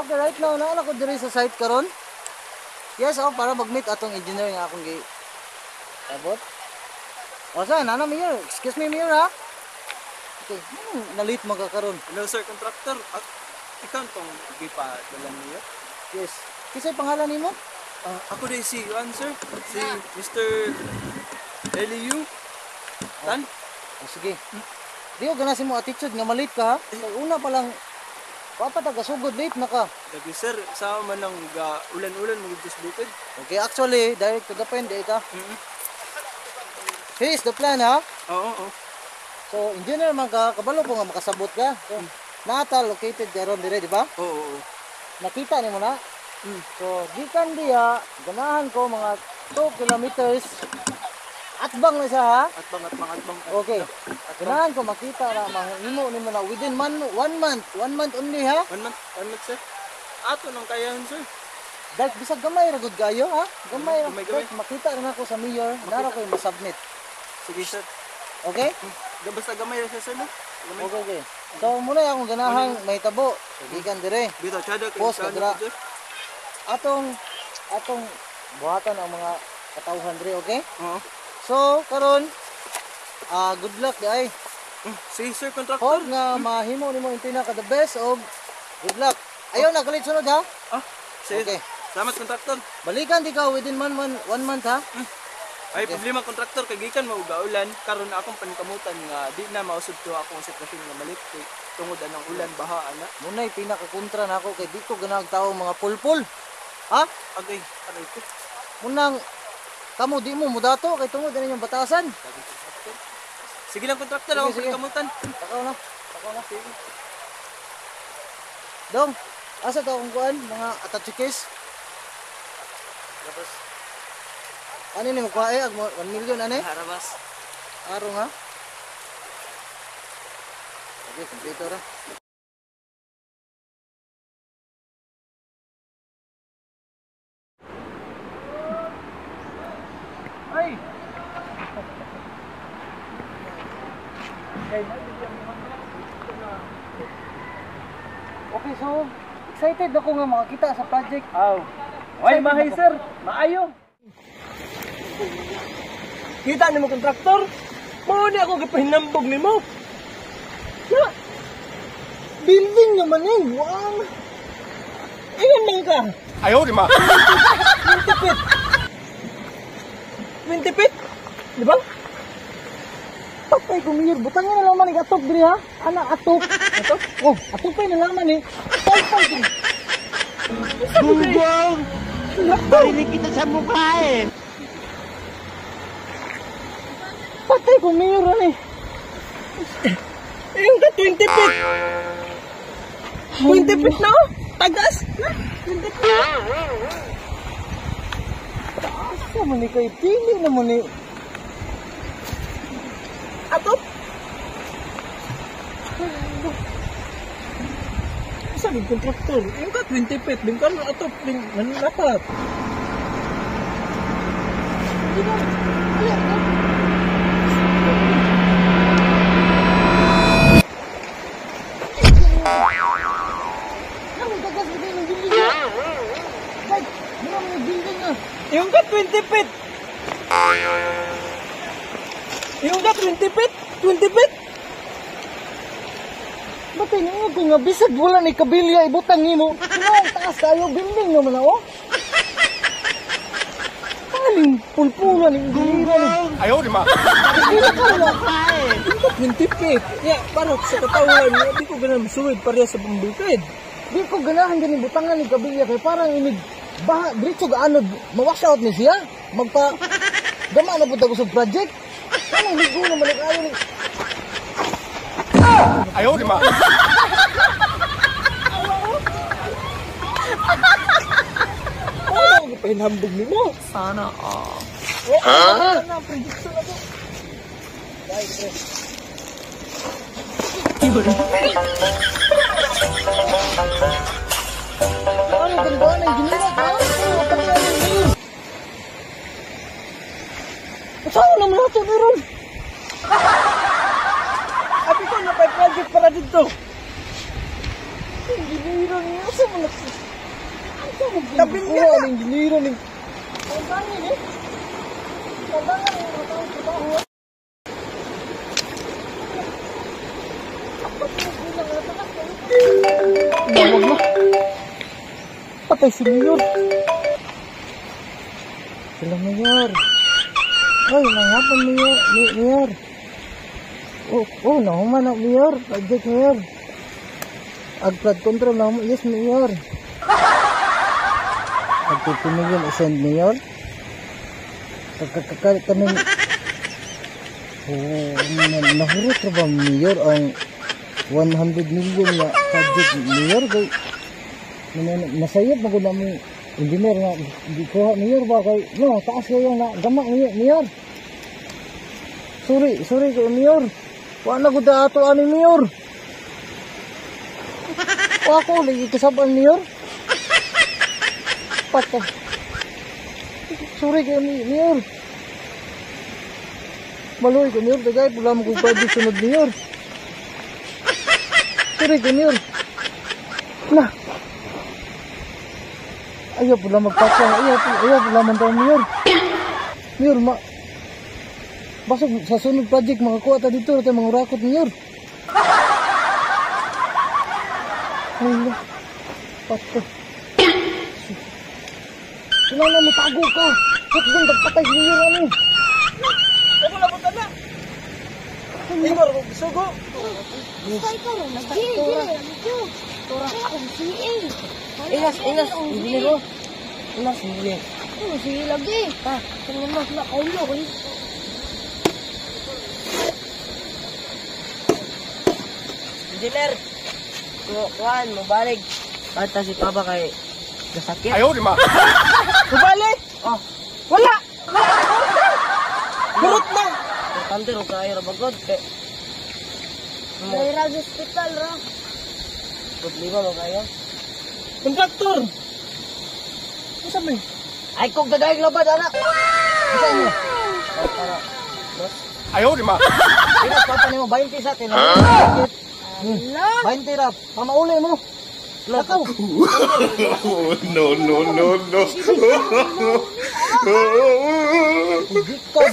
Okay, right now naa ko diri sa site karon. Yes, oh, para mag-meet atong engineer nga akong gi abot. O saan, ano, Mayor? Excuse me, Mayor, ha? Okay, nalit mo ka karon. Hello sir, contractor. Ikaw tong gipadala niyo? Yes. Kisay pangalan nimo? Ako din si Yuan sir, si Mr. Eliu Tan. Oh, sige. Di ko gana mo attitude nga malit ka, ha? Kay una pa lang wa pa ta kasugod, late na ka. Lagi sir, sa man ang ulan-ulan mo sa bukid. Okay, actually, direct to the point di ka. Here is the plan, ha? Oo, oo. So, engineer man ka, kabalo ko nga makasabot ka. So, nata located karon dire, di ba? Oo, oo. Nakita nimo na? So, gikan diya, ganahan ko mga 2 kilometers. Atbang na siya, ha? Atbang, atbang, atbang. Okay. Ganahan ko makita na mahimo nimo na within one month, 1 month only, ha? 1 month, 1 month sir. Ato nang kayahan sir. Dahil bisag gamay ra gud kayo, ha? Gamay ra. Gamay, gamay. Dahil makita ra nako sa mayor, nara ko yung masubmit. Sige sir. Okay? Basta gamay ra siya sir, no? Gamay. Okay. So muna akong ganahang mahitabo. So, gikan dire. Bitaw tsada kay Post, plano kadra. sir. Atong buhatan ang mga katawhan dire, okay? Oo. So karon, good luck di ay. Sige sir, contractor. Hope nga mahimo nimo yung pinaka the best og good luck. Ayaw na kalit sunod, ha? Ah, sige. Okay. Salamat, contractor. Balikan di ka within one month, ha? Ay, problema, contractor, kay gikan mauga ulan karon na akong pankamutan nga di na mausab to akong sitwasyon nga malit kay tungod anang ulan baha ana. Muna'y pinakakontra na ako kay di ko ganahag tao mga pulpul. Ha? Agay, aray ko. Munang kamo di mo mudato kay tungod ani yung batasan. Lagi, contractor. Sige lang, contractor, Sige, akong sige. pankamutan. Takaw na. Takaw na. Dong, asa to akong kuan mga attache? Tapos Ano ni mo kuha eh? Ag 1 million ani? harabas. Arong, ha? Okay, kompleto ra. Ay. Okay, so excited ako nga makakita sa project. Aw. Ay, mahay sir, maayo. Kita nimo, kontraktor? Mao ni ako gipahinambog nimo. Ya. Building naman eh. Wow. Ingon man ka. Ayaw, di ma. 20 feet. 20 feet? Di ba? Patay ko, Mayor. Butang na lang man atok diri, ha. Ana atok. Atok? Oh, atok pa na laman eh. Tay tay. Gunggong! Barinig kita sa mukha eh. Patay ko, Mayor, ani. Yung ka 20 feet. 20 feet na oh. Tagas. 20 feet. Asa man ni kay pili naman ni. Atok. Sabi kontraktor, yung ka 20 feet, din ka atok, din nanlapat. Di ba? Ala, Ano tagas mo ng building na? Guys, mura mo ng building na. Yung ka 20 feet. Yung ka 20 feet, 20 feet. Ba't tinungod ko nga bisag wala ni kabilya ibutang nimo? Ano ang taas tayo building naman na oh. Paling pulpula ni engineer ni. Ayaw, di ma. Hindi ka wala. Yung ka 20 feet. Ya, para sa katawan, di ko ganun suwid pareha sa pambukid. Di ko ganahan ganing butangan ni kabilya kay parang inig baha diretso gaanod ma-wash out ni siya. Magpa gama na pud ako sa project. Anong ligo naman ni kayo ni. Ayaw, di ma. Ano ang pahinambog nimo? Sana all. Ha? Na prediction ako. Dai, pre. Ano ganda ng engineer ka? Ano patay ang engineer? Saan naman nato meron? Abi ko na kay project para dito. Engineer ni asa man na. Asa mo gikuha ang engineer ni? Ang gani ni. Kailangan ni mga tao trabaho. Wag na. Patay si Mayor. Sila Mayor. Ay, nanghapon Mayor. Mayor. Oh, nahuman na Mayor. Project Mayor. Ag flood control na. Yes, Mayor. Ag 50 million isend Mayor. Kaning oh, nahurot ra ba Mayor ang 100 million na project Mayor kay nasayop na gud mo engineer nga gikuha Mayor ba kay no taas kayo na gama Mayor. Sorry, sorry kay Mayor. Wa na gud ato ani Mayor. Wa ko lagi kasab-an Mayor. Patay. Sorry kay Mayor. Maloy ko Mayor, tagay pula mo kung project sunod Mayor. Sorry kay Mayor. Na. Ayaw pula magpasa. Ayaw pula man daw Mayor. Mayor, ma basog sa sunod project makakuha ta dito tayo mga urakot Mayor. Ay, na. Patay. Kinala mo tago ka. Hutbong tagpatay si Mayor ano. Ako na punta na. Igor, sugo. Inas, inas, engineer ko. Inas, engineer. Sige lagi. Ha, Tingnan mo na kaulo ko. Engineer. Kuan, mubalik. Bata si Papa kay nasakit. Ayaw, di ma. Bumalik. Oh, Wala. Hurot na. importante ro kayo ra bagod kay Dahil ra sa hospital ra. problema mo kayo. Kontraktor. Unsa man? Ay kog dagay labad anak. Unsa inyo? Oh, para. Ayaw, di ma. Pinas papa nimo 20 sa atin. Ala. 20 ra. Pamauli mo. Lakaw. No, no, no, no. Gikan.